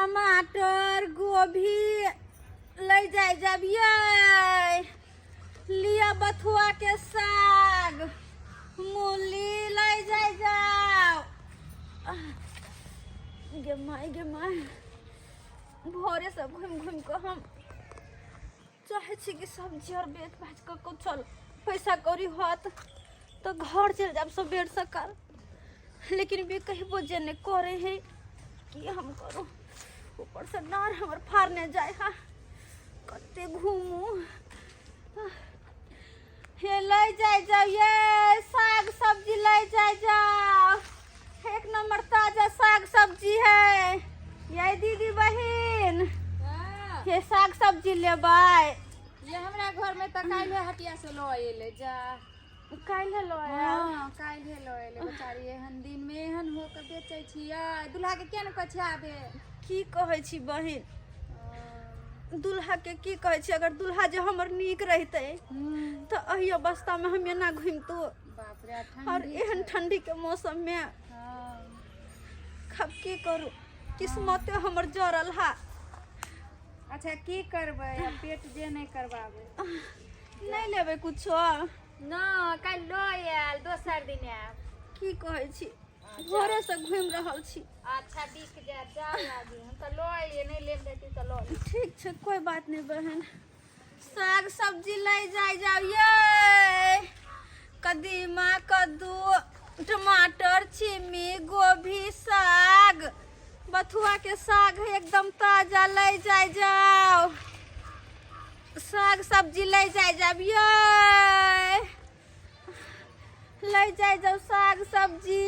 टमाटर गोभी लै जाय जाबियै। लिअ बथुआ के साग, मूली लै जाय जाओ। गे माय गे माय, भोरे से घुमि घुमि कऽ हम चाहै छी कि सब्जी आर बेच बाच कऽ कऽ चल पैसा कौड़ी होत तऽ घर चलि जायब सबेर सकाल, लेकिन भी कहबो जे नहि करे है, की हम करू? ऊपर से डाँर हमर फाड़ने जाय हा, कते घूमू। हे लै जाय जाओ ये साग सब्जी, लै जाय जाओ, एक नंबर ताजा साग सब्जी है। ये दीदी बहिन, ये साग सब्जी लेबै? ये हमरा घर में तऽ काल्हि हटिया से लऽ एलै जा। काल्हि लऽ आयल? हाँ, काल्हि लऽ एलै बेचारी। एहन दिन में एहन हो के बेचै छियै, दुल्हा के किया ने कहै छियै आबे? की कहै छी बहिन, दुल्हा के की कहै छी? अगर दुल्हा जे हमर नीक रहितै तऽ एहि अवस्था में हम एना घुमितो? बाप रे, और एहन ठंडी के मौसम में खब की करू, किस्मते हमर जरल हा। अच्छा, की करबै आब, पेट जे नहि करबाबै। नहि लेबै कुछो? न, काल्हि लऽ आयल, दोसर दिन आयब। की कहै छी, भोरे से घुमि रहल छी। अच्छा, बिक जायत, जाउ आगे। हम तऽ लऽ एलियै, नहि लेब देती तऽ लऽ लेब। ठीक छै, कोई बात नहीं बहन। साग सब्जी लै जाय जाउ ये, कदीमा, कद्दू, टमाटर, छिमी, गोभी, साग, बथुआ के साग है एकदम ताजा, लै जाय जाओ। साग सब्जी लै जाय जाब ये, लै जाय जाओ साग सब्जी।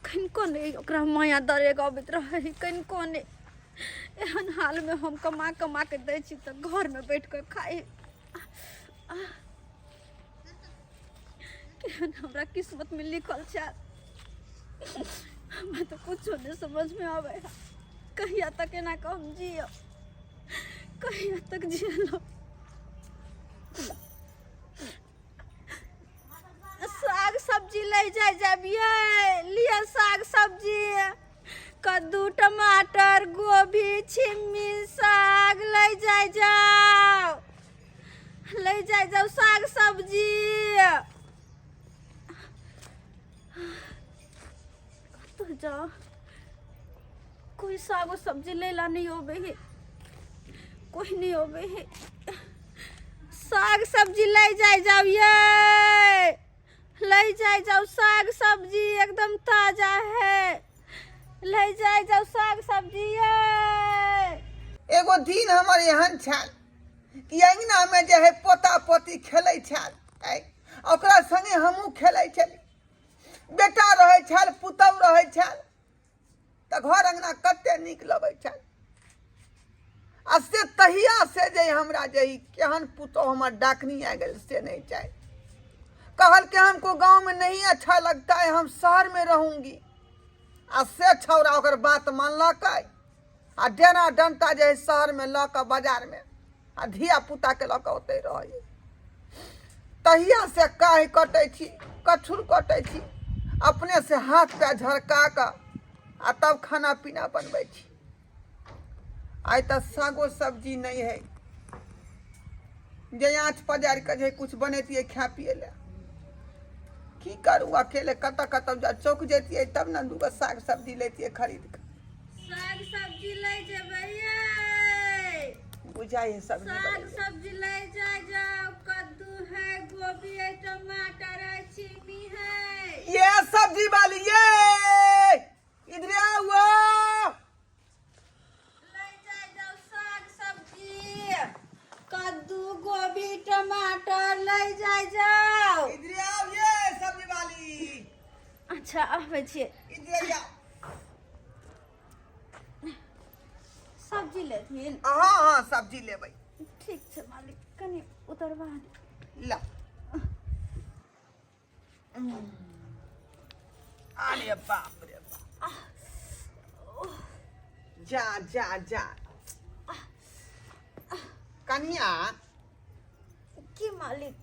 कनिको नहि ओकरा माया दरेग अबैत रहै, कनिको नहि। एहन हालमे हम कमा कमा के दै छी तऽ घरमे बैठ कऽ खाइ। केहन हमरा किस्मतमे लिखल छै, हमरा तऽ कुछो नहि समझमे आबै है। कहिया तक एना कऽ हम जियब? कहिया तक जियब? साग सब्जी लै जाय जाबियै, लिअ साग सब्जी, कद्दू, टमाटर, गोभी, छिम्मी, साग लै जाय जाओ, लै जाय जाओ साग सब्जी। कतऽ जाओ? कोई सागो सब्जी लै ला नहीं अबै है, कोई नहीं अबै है। साग सब्जी लै जाय जाओ ये, लै जाय जाओ साग सब्जी, एकदम ताजा है, लै जाय जाओ साग सब्जी ये। एगो दिन हमर एहन छल कि अङ्गनामे जे है पोता पोती खेलै छल, आँय, ओकरा संगे हमहूँ खेलै छली। बेटा रहै छल, पुतहु रहै छल, तऽ घर अङ्गना कते नीक लगै छल। आ से तहिया से जे हमरा जे ई केहन पुतहु हमर डाकनी आबि गेल से नहि चाही। कहल कि हमको गाँव में नहीं अच्छा लगता है, हम शहर में रहूंगी। आ से छौड़ा ओकर बात मानलकै आ डेना डंटा जे है शहरमे लऽ कऽ बाजारमे आ धिया पुताके लऽ कऽ ओतहि रहै। तहिया से काहि कटै छी, कछुर कटै छी, अपने से हाथ पैर झरका कऽ आ तब खाना पीना बनबै छी। आइ तऽ सागो सब्जी नहि है जे आँच पजारि कऽ जे किछु बनैतियै खाय पियै लए। की करू अकेले कतऽ कतऽ जाउ? चौक जैतियै तब ने दूगो साग सब्जी लैतियै खरीद कऽ। साग सब्जी लै जेबै यै? बुझाइ है सब्जी साग बनैले। सब्जी लै जाय जाओ, कद्दू है, गोभी है, टमाटर है, छिमी है। ये सब्जी वाली, ये इधर आओ। लै जाय जाओ साग सब्जी, कद्दू, गोभी, टमाटर लै जाय जाओ। इधर आओ ये सब्जी वाली। अच्छा, आबै छियै। इधर आओ। सब्जी लेथिन? हाँ हाँ, सब्जी लेबै। ठीक छै मालिक, कनि उतरवा दे। ला। अरे बाप रे बाप, जा जा जा कनिया। की मालिक?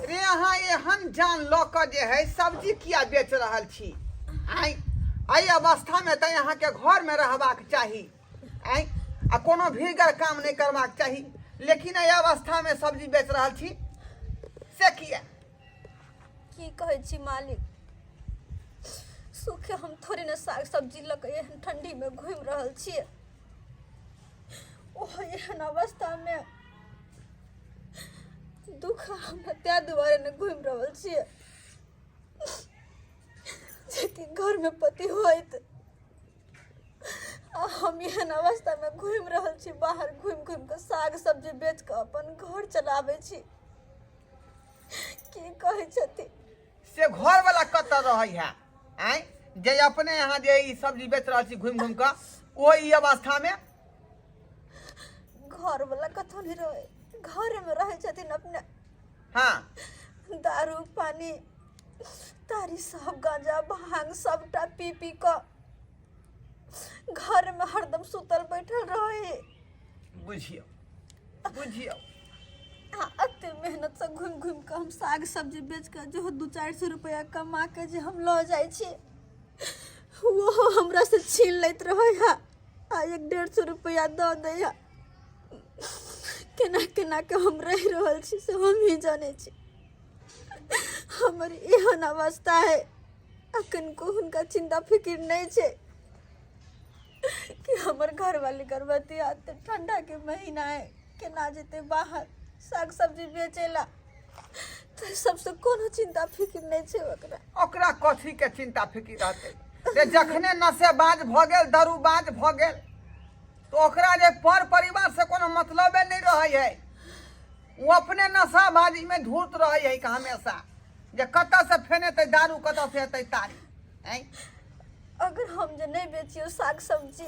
रे, अहाँ एहन जान लऽ कऽ जे है सब्जी किया बेच रहल छी? आँय, एहि अवस्थामे तऽ अहाँके घरमे रहबाक चाही, आँय, आ कोनो भीड़गर काम नहि करबाक चाही, लेकिन एहि अवस्थामे सब्जी बेच रहल छी से किया? की कहै छी मालिक, सुखे हम थोड़े ने साग सब्जी लऽ कऽ एहन ठण्डीमे घुमि रहल छियै। ओहो एहन अवस्थामे दुख हमरा ताहि दुआरे ने घुमि रहल छियै जेकि घरमे पति होइत आ हम एहन अवस्थामे घुमि रहल छी, बाहर घुमि घुमि कऽ साग सब्जी बेच कऽ अपन घर चलाबै छी। की कहै छथिन? से घरवला कतऽ रहै है आँय, जे अपने यहाँ जे ई सब्जी बेच रहल छी घुमि घुमि कऽ, ओ ई अवस्थामे? घरवला कतौ नहि रहै, घरेमे रहै छथिन अपने। हाँ। दारू पानी तारी सब गांजा भांग सबटा पी पी कऽ घरमे हरदम सुतल बैठल रहै। बुझियौ बुझियौ, आ एते मेहनतसँ घुमि घुमि कऽ हम साग सब्जी बेच कऽ जो 200-400 रुपैआ कमा कऽ जे हम लऽ जाइ छी, ओहो हमरासँ छीन लैत रहै है आ 100-150 रुपैआ दऽ दै है। केना केना के हम रहि रहल छी से हम ही जानै छी। हमर एहन अवस्था है आ कनिको हुनका चिंता फिकिर नहि छै कि हमर घरवाली गर्भवती है, तऽ ठंडा के महीना है, केना जेतै बाहर साग सब्जी बेचै ला? तऽ सबसँ कोनो चिंता फिकिर नहि छै ओकरा। ओकरा कथी के चिंता फिकिर रहतै? जे जखने नशेबाज भऽ गेल, दारूबाज भऽ गेल, तऽ ओकरा जे पर परिवार से कोनो मतलबे नहि रहै है। ओ अपने नशाबाजीमे धूर्त रहै है कि हमेशा जे कतऽ से फेनेतै दारू, कतऽ से हेतै तारी। आँय, अगर हम जे नहि बेचियौ साग सब्जी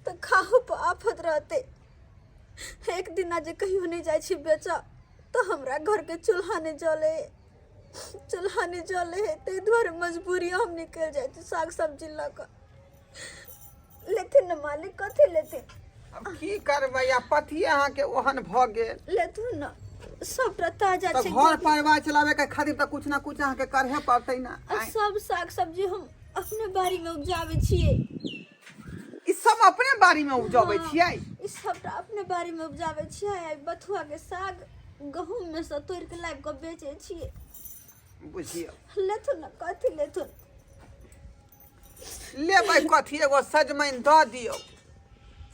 तऽ खाहू पर आफत रहतै। एक दिना जे कहियो नहि जाइ छी बेचऽ तऽ हमरा घरके चूल्हा नहि जलै, चूल्हा नहि जलै है। ताहि दुआरे मजबूरी हम निकलि जाइ छी साग सब्जी लऽ कऽ। लेथिन ने मालिक, कथी लेथिन? आब की करबै, आ पतिए अहाँके ओहन भऽ गेल। लेथुन ने, सबटा ताजा तऽ छै। घर परिवार चलाबे के खातिर तऽ कुछ ना कुछ अहाँके करहे पड़तै ने। आ आँय, सब साग सब्जी हम अपने बाड़ी में उपजाबै छियै। ई सब अपने बाड़ी में उपजबै हाँ, छियै? ई सबटा अपने बाड़ी में उपजाबै छियै। आ ई बथुआ के साग गहूम में से तोड़ि के लाबि कऽ बेचै छियै। बुझियौ। लेथुन ने, कथी लेथुन? लेबै कथी, एगो सजमनि दऽ दियौ,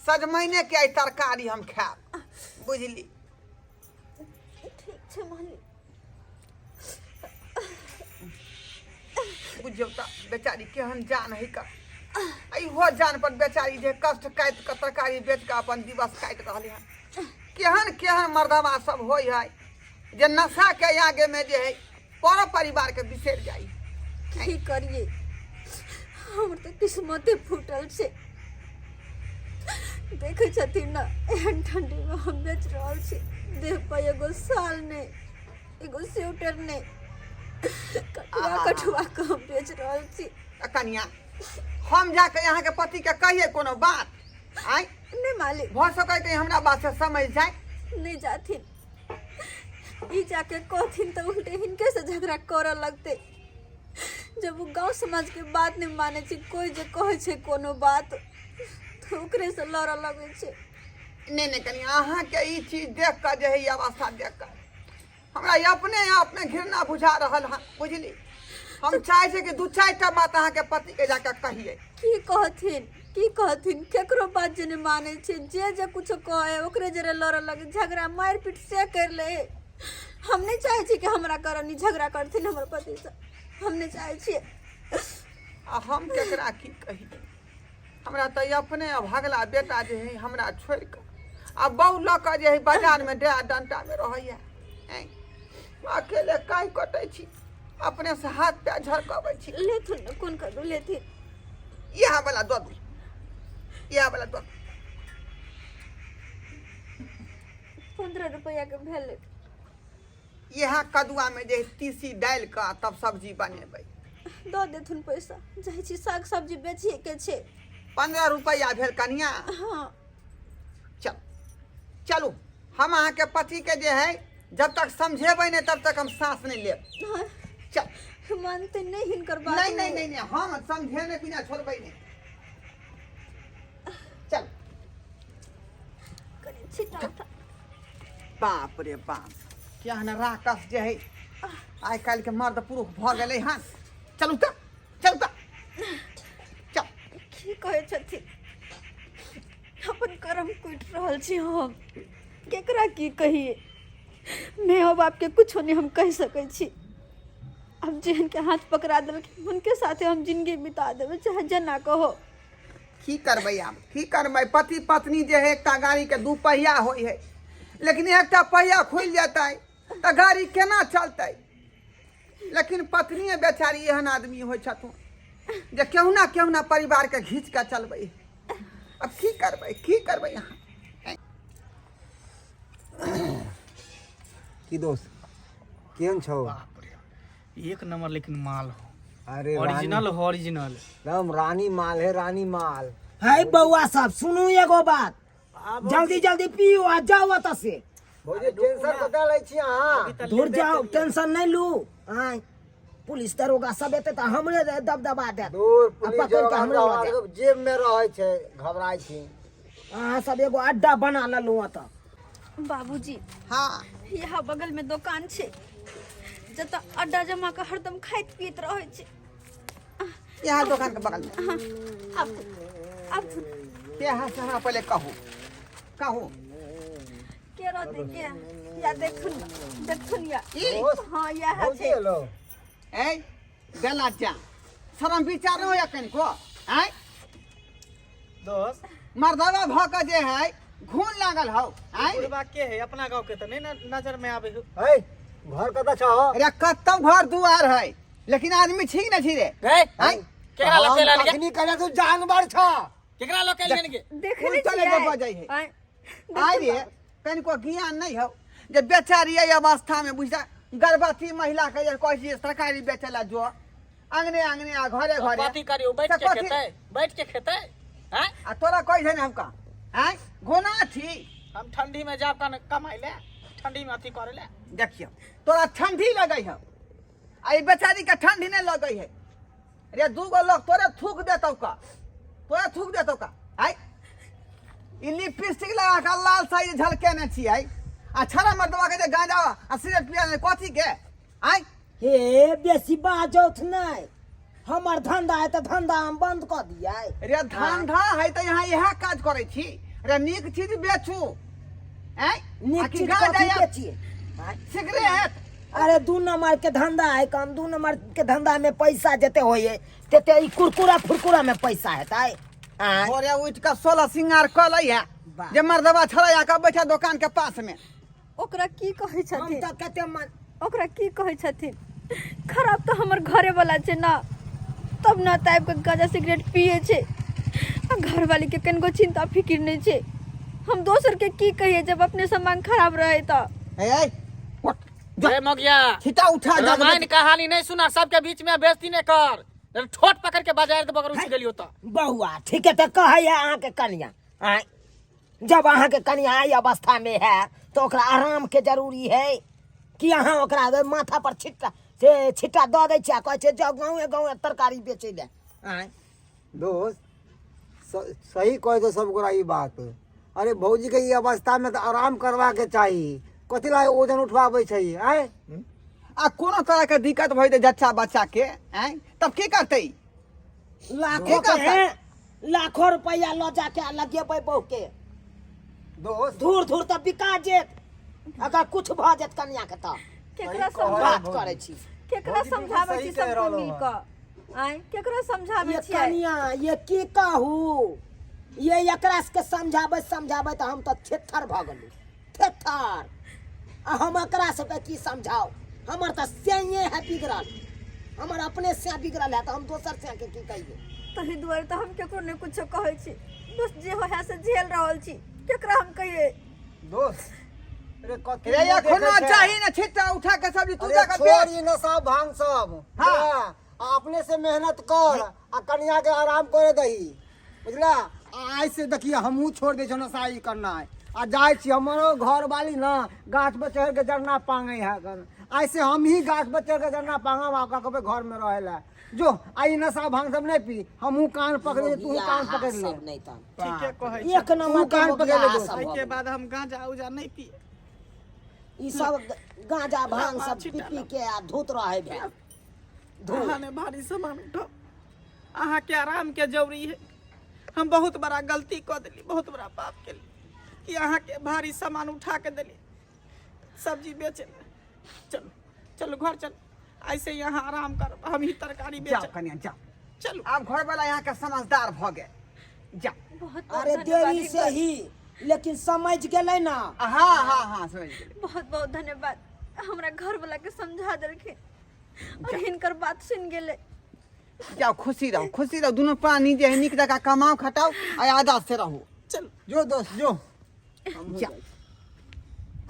सजमनिके आइ तरकारी हम खायब, बुझली? ठीक छै मालिक। बुझियौ तऽ बेचारी केहन जान है का, आ इहो जान पर बेचारी जे कष्ट काटि कऽ तरकारी बेच कऽ अपन दिवस काटि रहलै हन। केहन केहन मर्दबा सब होइ है जे नशाके आगेमे जे है पर परिवारके बिसरि जाइ। की करिए, हमर तऽ किस्मते फूटल छै। देखै छथिन ने, एहन ठंडीमे हम बेच रहल छी, देह पर एगो साल नहि, एगो स्वेटर नहि, कठुआ आहा। कठुआ कऽ हम बेच रहल छी। आ कनिया, हम जाके अहाँके पतिके कहिए कोनो बात आँय? नहि मालिक। भऽ सकै कि हमरा बात से समझ जाय। नहि जाथिन, ई जाके कहथिन तऽ उल्टे हिनके से झगड़ा करऽ लगतै। जब ओ गाँव समाजके बात नहि मानै छै, कोइ जे कहै छै कोनो बात तऽ ओकरे से लड़ऽ लगै छै। नहि नहि कनि अहाँके ई चीज देख कऽ जे है, ई अवस्था देख कऽ हमरा ई अपने आपमे घृणा बुझा रहल हन, बुझली? हम चाहै छी कि दू चारि टा बात अहाँके पतिके जाकऽ कहियै। की कहथिन, की कहथिन? केकरो बात जे नहि मानै छै, जे जे कुछो कहै ओकरे जरे लड़ऽ लगे, झगड़ा मारि पीट से करि लै। हम नहि चाहै छी कि हमरा करनी झगड़ा करथिन हमर पतिसँ, हम नहि चाहै छियै। आ हम केकरा की कही? हमरा तऽ ई अपने अभगला बेटा जे है हमरा छोड़ि कऽ आ बहु लऽ कऽ जे है बाजारमे डेरा डंटामे रहैया। आँय, अकेले काहि कटै छी, अपने से हाथ पैर झरकबै छी। लेथुन ने, कोन करू लेथिन? इएह वाला दऽ दू, इएह वाला दऽ दू। 15 रुपैआके भेलै। इएह कदुआमे जे है तीसी डालि कऽ आ तब सब्जी बनेबै। दऽ देथुन पैसा, जाइ छी साग सब्जी बेचिए के छै। 15 रुपैआ भेल कनिया। हाँ। चल चलू, हम अहाँके पतिके जे है जब तक समझेबै नहि तब तक हम साँस नहि लेब। हाँ। चल। मानते नहीं हिनकर बात। नहीं नहीं नहीं नहीं, हम समझेने बिना छोड़बै नहीं। चल। कनी छिटा उठा। बाप रे बाप, केहन राकस जे है आइ काल्हि के मर्द पुरुष भऽ गेलै हन। चलू तऽ, चलू तऽ, चल। की कहै छथिन? अपन कर्म कुटि रहल छी हम। केकरा की कहिए? माय बापके कुछो नहीं हम कहि सकै छी। अब जेहन के हाथ पकड़ा देलखिन हुनके साथे हम जिंदगी बिता देबै, चाहे जेना कहो। की करबै आब, की करबै? पति पत्नी जे है एकटा गाड़ी के दू पहिया होइ है, लेकिन एकटा पहिया खुलि जेतै तऽ गाड़ी केना चलतै? लेकिन पत्निए बेचारी एहन आदमी होइ छथुन जे केहुना केहुना परिवार के घीच के चलबै। अब की करबै, की करबै अहाँ? की दोस्त, केहन छौ? बाप रे, एक नंबर, लेकिन माल हो। अरे ओरिजिनल हो, ओरिजिनल। एकदम रानी माल है, रानी माल। है बउआ सब, सुनू एगो बात, जल्दी जल्दी पियो आ जाओ ओतऽ से। भौजी, टेंशन कतऽ लै छी अहाँ? दूर जाओ, टेंशन नहीं लू। आय पुलिस दरोगा सब एते तऽ हमरे दबदबा देत। दूर आ पुलिस पकड़ के हमरे लऽ हमरा जायत। जेब में रहै छै, घबराइ छी? अहाँ सब एगो अड्डा बना लेलहुँ ओतऽ। बाबूजी। हाँ। यहाँ बगल में दोकान छै जतऽ अड्डा जमा के हरदम खाइत पीत रहै छै। यहाँ दोकान के बगल में? हाँ, आब आब। यहाँ से हमरा पहिले कहू, कहू। के रहतै के? या देखुन, देखुन या। ई? हाँ, इएह भौजी छै। एलो। ए बेला जा, शरम विचार नहि होइया कनिको? आँय दोस्त, मर्दावा भऽ कऽ जे है घून लागल हौ। आँय बुढ़बा के है? अपना गांव के त नहीं ना नजर में आवे हो। है घर कतऽ छौ? अरे कतौ घर दुआर है, लेकिन आदमी ठीक न छी रे। गए। आँय केकरा लके लान गे? कखनी कहले तू जानवर छ। केकरा लके लान गे? देखने उल्टा लगे छियै? बजै है। आँय, आइ रे, कनिको ज्ञान नहि हौ जे बेचारी एहि अवस्थामे बुझता गर्भवती महिला के जे कहै छियै तरकारी बेचै लए जो अंगने अंगने आ घरे घरे। कथी करियो? बैठ से के कथी? खेतै, बैठ के खेतै हैं? आ तोरा कहै छै ने हमका आँय घोना छी। हम ठंडी में जाब कन कमाइ ले, ठंडी में अथी करे ले। देखियौ, तोरा ठंडी लगै हौ आ ई बेचारी के ठंडी नहि लगै है। रे, दूगो लोग तोरे थूक देतौ का, तोरे थूक देतौ का। आइ ई लिपस्टिक लगा के लाल साइज झलकेने छियै आ छड़ा मर्दवा के जे गांजा आ सिगरेट पिया ने कथी के? आइ हे, बेसी बाजौथ नहि। हमर धंधा है तऽ धंधा हम बंद कऽ दियै? रे, धंधा है तऽ यहाँ इएह काज करै छी। रे, नीक चीज बेचू। आँय नीक आ कि चीज गांजा कथी या बेचिए? आँय? सिगरेट। अरे, दू नंबर के धंधा है कम। दू नंबर के धंधा में पैसा जते होइए तेते ई कुरकुरा फुरकुरा में पैसा हेतै? आँय? भोरे उठि कऽ 16 सिंगार कऽ लै है वाह। जे मर्दवा छड़ैया कऽ बैठा दोकान के पास में। ओकरा की कहै हम छथिन? तऽ कते मन ओकरा की कहै छथिन? खराब तऽ हमर घरे वाला छै ना, तब ना तऽ आबि कऽ गांजा सिगरेट पिए छै आ घरवाली के कनिको चिंता फिकिर नहि छै। हम दोसर के की कहिए जब अपने सामान खराब रहे तऽ? ए ए, उठ जा। ए मगिया, छिटा उठा जा। रामायण कहानी नहीं सुना, सबके बीच में बेइज्जती नहीं कर, नहीं तो ठोट पकड़ के बाजार दे बगर उठ गेलियो तो। बौआ, ठीक है तऽ कहै है अहाँके कनिया। आँय, जब अहाँके कनिया एहि अवस्था में है तऽ ओकरा आराम के जरूरी है कि अहाँ ओकरा ओहि माथा पर छिट्टा से छिट्टा दऽ दै छियै आ कहै छियै जाउ गाँवे गाँवे तरकारी बेचै लए? आँय? दोस्त, सही कहै छौ सब गोरा ई बात। अरे, भौजी के ई अवस्था में तऽ आराम करवा के चाही, कथी ला ओजन उठवाबै छै? आँय? आ कोनो तरह के दिक्कत भऽ जेतै जच्चा बच्चा के, आँय, तब की करतै? लाखों की के करतै? हैं, लाखों रुपया लऽ जाके आ लगेबै बहू के। दोस्त, धूर धूर तऽ बिका जेत अगर कुछ भऽ जेत कनिया के तऽ। केकरा सही समझा बात करै छी। केकरा भौजी बिल्कुल समझाबै सही छी कहि सब कोइ रहलहुँ मिल हँ। कऽ? आँय, केकरा समझाबै ये छियै? कनिया, ये की कहू, ये एकरा सबके समझाबै समझाबै तऽ हम तऽ थेथर भऽ गेलहुँ, थेथर। आ हम एकरा सबके की समझाउ? हमर तऽ सैये है बिगड़ल, हमर अपने सै बिगड़ल है तऽ हम दोसर सै के की कहियै? ताहि दुआरे तऽ हम केकरो नहि कुछो कहै छी, बस जे होइ है से झेल रहल छी। केकरा हम कहियै? दोस्त रे, कथी रे, मुँह एखनो देखै छै? चाही ने छिट्टा उठा के सब्जी तू अरे जाके छोड़ बेच। ई नशा भांग सब। हाँ। बुझला? आ अपने से मेहनत कर आ कनिया के आराम करे दही, बुझला? आ आइ से देखिए हमहूँ छोड़ दै छियै नशा ई करनाइ आ जाइ छी। हमरो घर वाली ने गाछ पर चढ़ के जरना पांगे है गन। ऐसे हम ही गाछ पर चढ़ के झंडा पांगा ओकरा कहबै घर में रहे ला जो आई नशा भांग सब नहीं पी हमहूँ कान पकड़ ले तू कान पकड़ ले सब नहीं तहन ठीके कहै छी एक नंबर तू कान पकड़ ले दोस्त। एहिके बाद हम गांजा उजा नहीं पिए ई सब गांजा भांग सब पी पी के आ धूत रहे भेल अहाँ ने भारी सामान उठाओ अहाँके आराम के जरूरी है हम बहुत बड़ा गलती कऽ देली बहुत बड़ा पाप केली कि अहाँके भारी सामान उठा के देली सब्जी बेचे ला। चलू चलू घर चलू ऐसे यहाँ आराम करब हम ही तरकारी जाओ बेचब कनिया जाओ चलू आब घर वाला यहाँ के समझदार भऽ गेल जाओ बहुत बहुत अरे धन्यवाद देरी से हिनकर। ही लेकिन समझ गेलै ना हाँ हाँ हाँ समझ गेलियै बहुत बहुत धन्यवाद हमरा घर वाला के समझा देलखिन और हिनकर बात सुन गेलै जाओ खुशी रहो खुशी रहो दुनू प्राणी जे है नीक जकाँ कमाओ खटाओ आ आदत से रहू चलू जो दोस्त जो जा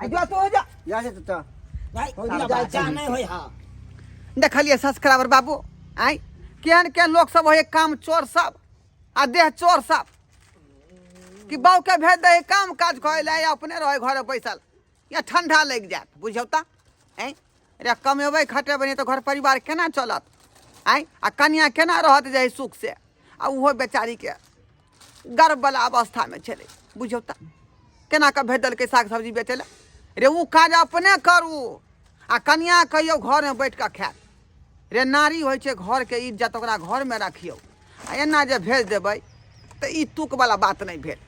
आ जा तो हो जा जा से चाचा भाई हो जा, जा नहीं होय हा देखलियै सब्सक्राइबर बाबू आँय केहन केहन लोक सब होइए काम चोर सब आ देह चोर सब कि बाबूके भेज दै काम काज करै लए या अपने रहै घरे बैसल या ठंडा लागि जायत बुझियौ तऽ आँय रे कमेबै खटेबै नहि तऽ घर परिवार केना चलत आँय आ कनिया केना रहत जे सुख से आ ओहो बेचारीके गर्भवला अवस्थामे छलै बुझियौ तऽ केना कऽ भेज देलकै साग सब्जी बेचै लए रे ओ काज अपने करू आ कनिया कहियौ घरमे बैठ कऽ खायत रे नारी होइ छै घरके इज्जत ओकरा घरमे रखियौ आ एना जे भेज देबै तऽ ई तुकवला बात नहि भेल।